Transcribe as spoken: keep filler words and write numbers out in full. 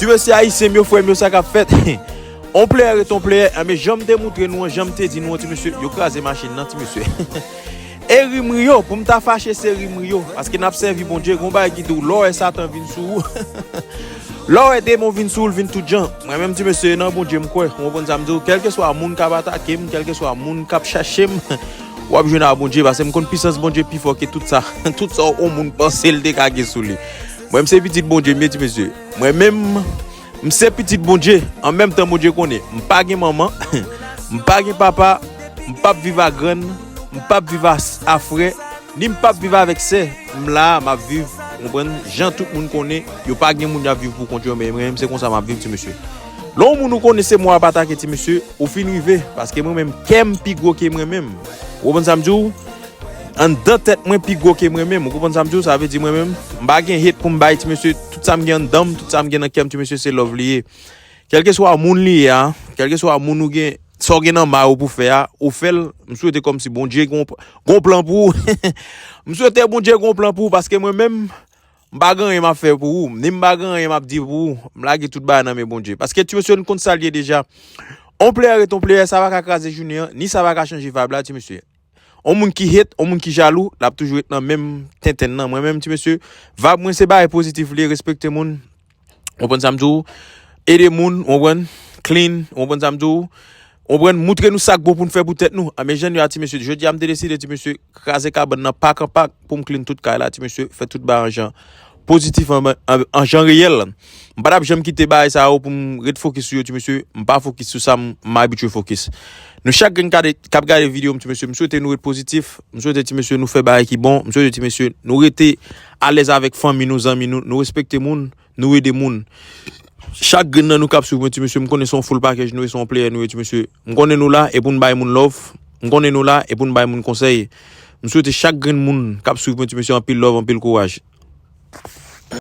Ti mesye ayisyen m yo, frè m yo, sa k ap fèt? On player et on player. Anben, jan m te moutre nou an, jan m te di nou an, ti mesye, yo kraze machin nan, ti mesye. E rimri yo, pou m ta fache, se rimri yo. Paske n ap sèvi Bondye, gon bagay ki di w, lè w wè Satan vin sou ou, lè w wè demon vin sou ou, l vin tout jan. Mwen menm, ti mesye, nan Bondye m kwè. Ou konprann sa m di w? Kèlkeswa moun k ap atake m, kèlkeswa moun k ap chache m, w ap jwenn a Bondye, paske m konn pisans Bondye pi fò ke tout sa, tout sa yon moun panse l te ka gen sou li. Mwen, m se pitit Bondye m ye, ti mesye. Mwen menm, m se pitit Bondye. An menm tan, Bondye konnen. M pa gen manman, m pa gen papa, m p ap viv a grann, m p ap viv a, a frè, ni m p ap viv avèk sè. M la, m ap viv, ou konprann, jan tout moun konnen, yo pa gen moun y ap viv pou kont yo, men mwen menm, se konsa m ap viv, ti mesye. Lè yon moun ou konnen se mwen w ap atake, ti mesye, ou fin rive, paske mwen menm, kè m pi gwo ke mwen menm. Ou konprann sa m di w? Anndan tèt mwen pi gwo ke mwen menm. Ou konprann sa m di w? Sa vle di mwen menm, m pa gen hate pou m bay, ti mesye. Tout sa m gen anndan m, tout sa m gen nan kè m, ti mesye, se love li ye. Kèlkeswa moun li ye a, kèlkeswa moun ou gen, sa w gen nan may ou pou fè a, ou fè l. M swete kòmsi Bondye gon, gon plan pou ou. M swete Bondye gon plan pou ou, paske mwen menm, m pa gen anyen m ap fè pou ou, ni m pa gen anyen m ap di pou ou. M lage tout bagay nan men Bondye. Paske, ti mesye, n konn sa l ye deja. On player et on player, sa pa ka kraze jounen an, ni sa pa ka chanje vibe la, ti mesye. On moun ki hate, on moun ki jalou, l ap toujou ret nan menm tenten nan. Mwen menm, ti mesye, vibe mwen se bagay pozitif li ye, respekte moun. Ou konprann sa m di w? Ede moun, ou konprann? Clean, ou konprann sa m di w? Ou konprann? Moutre nou sa k bon pou n fè pou tèt nou. Anben, jan n ye a, ti mesye, jodi a m te deside, ti mesye, kraze kabann nan pak an pak pou m clean tout kay la, ti mesye, fè tout bagay an jan pozitif, an, an, an jan reyèl. M pa t ap janm kite bagay sa yo pou m ret fokis sou yo, ti mesye. M pa fokis sou sa m, m abitye fokis. Nou chak grenn k ap gade videyo m, ti mesye, m swete nou ret pozitif. M swete, ti mesye, nou fè bagay ki bon. M swete, ti mesye, nou rete alèz avèk fanmi nou, zanmi nou. Nou respekte moun, nou ede moun. Chak grenn nan nou k ap swiv mwen, ti mesye, m konnen se yon full package nou ye, se yon player nou ye, ti mesye. M konnen nou la e pou n bay moun love. M konnen nou la e pou n bay moun konsèy. M swete chak grenn moun k ap swiv mwen, ti mesye, anpil love, anpil kouraj.